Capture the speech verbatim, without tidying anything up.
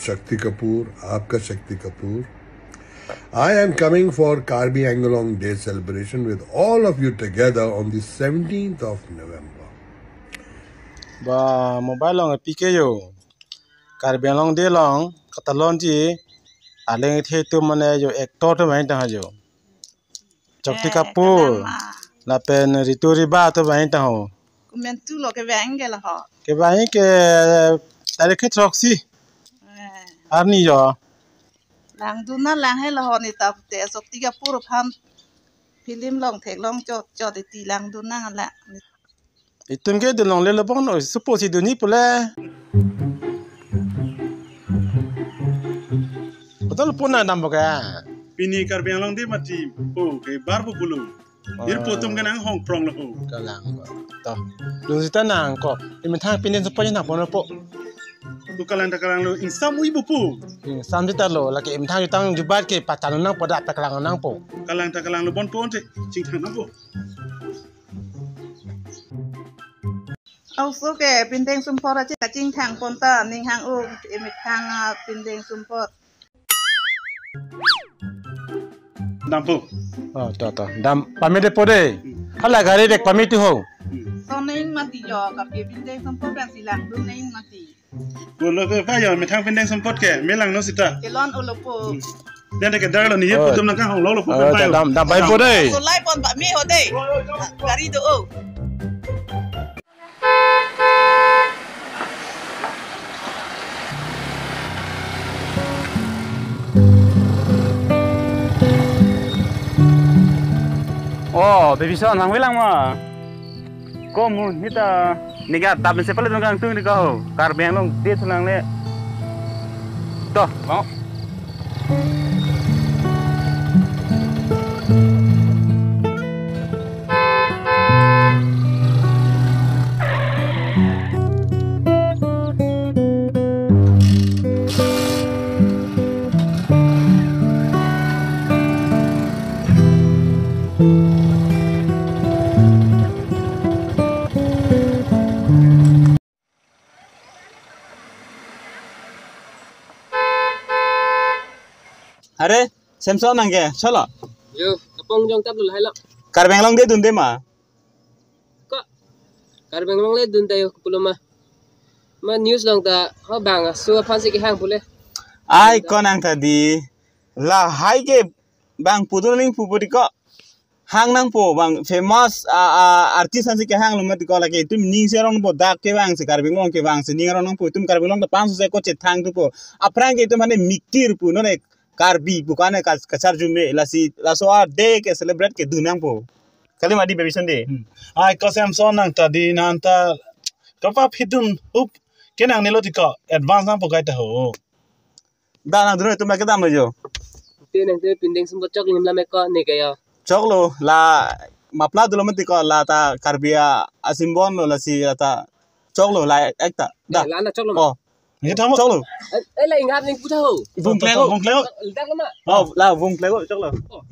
Shakti Kapoor, आपका शक्ति Kapoor. I am coming for Karbi Anglong Day celebration with all of you together on the seventeenth of November. Ba mobile along P K yo. Karbi Anglong Day along katalon ji, aling the tu mane yo actor tu main tang yo. Shakti Eh, Kapoor. Kadam ma. Lapen Ritu Riba tu bang ta ho. Kumen tu lo kevang ke la ho. Kevang ke tarik ke throksi. Eh. Arni yo. Langdun na lang he la ho ni ta te Shakti Kapoor aphan film along theklong chot chot iti langdun na la. Itum ke dunlongle lo bon, o, suppose si dunji pule. Betul pun na dampo ke. Pini Karbi Anglong Day mati po ke bar po pulo. Oh. Irpo atum ke nang hong prong lo ho. Kalang po. To. Lung sita nang ko. Imethang pindeng support nang po no po. Tu kalang ta kalang lo ingsam ui bo po. Ingsam sita lo, lake imethang jutang jubat ke patan nang po da pakalang nang po. Kalang ta kalang lo bon po onte. Chingthang nang po. Aso ke pindeng sumpot achi kachingthang pon ta ning hang-o imethang, ah, pindeng sumpot. Dampo. Oh, to, to. Dam, pamit de po de. Hmm. Hala gari dek pamit ho. Hmm. So neng mati jo, kapi pindeng sumpot bang silang dun neng mati. Pulo ke pa yo, methang pindeng sumpot ke, melang no sita. Kelon ulo po. Hmm. Dia dek dar lo ni, ye Oh. Putum nang kang hong lo lo po Oh, pa yo. Dam, dam, pai po de. So lai pon ba mi ho de. Gari do o. Oh, baby son, hang bilang ma. Ko mu nita niga tabin sepale dong kang tung ni ko. Karbi Anglong Day thu lang le. To, mau. Are, Samson nang ke, cholo. Yo, apong jong tap lo hai lo. Karbi Anglong Day dunde ma. Ko, Karbi Anglong le dunde yo pulo ma. Ma news along ta, ho bang, so aphan si kehang pule. Ai, ko nang ta di. La hai ke bang pudun ling pupu di ko. Hang nangpo bang famous, ah, ah, artist ansi kehang lo mati ko lake itum ning serong po dak kevang si Karbi Anglong kevang si ning rong nangpo itum Karbi Anglong ta pang suse ko chethang tu po. Aphrang ke itum hane miktir pu none Karbi pu kane ka-, kacharjume lasi laso a day ke celebrate ke dun nangpo. Kali mati baby Sunday. Hmm. Ai ko Samson nang ta di nang ta ko pa phidun up ke nang nilo ti ko advance nangpo kai ta ho. Da nang dun itum ke dam lo jo. Te nang te pindeng sumpot chok lim lam ko ne ke yo. Choklo la mapla dulo mati ko la ta Karbi a, a symbol lo lasi la ta choklo la ekta. Da. Eh, la na choklo ma. Oh. Ni tamo. Choklo. Eh, eh, la inghap ning putha ho. Vung klego. Vung klego. Dak lo ma. Oh, la vung klego choklo. Oh.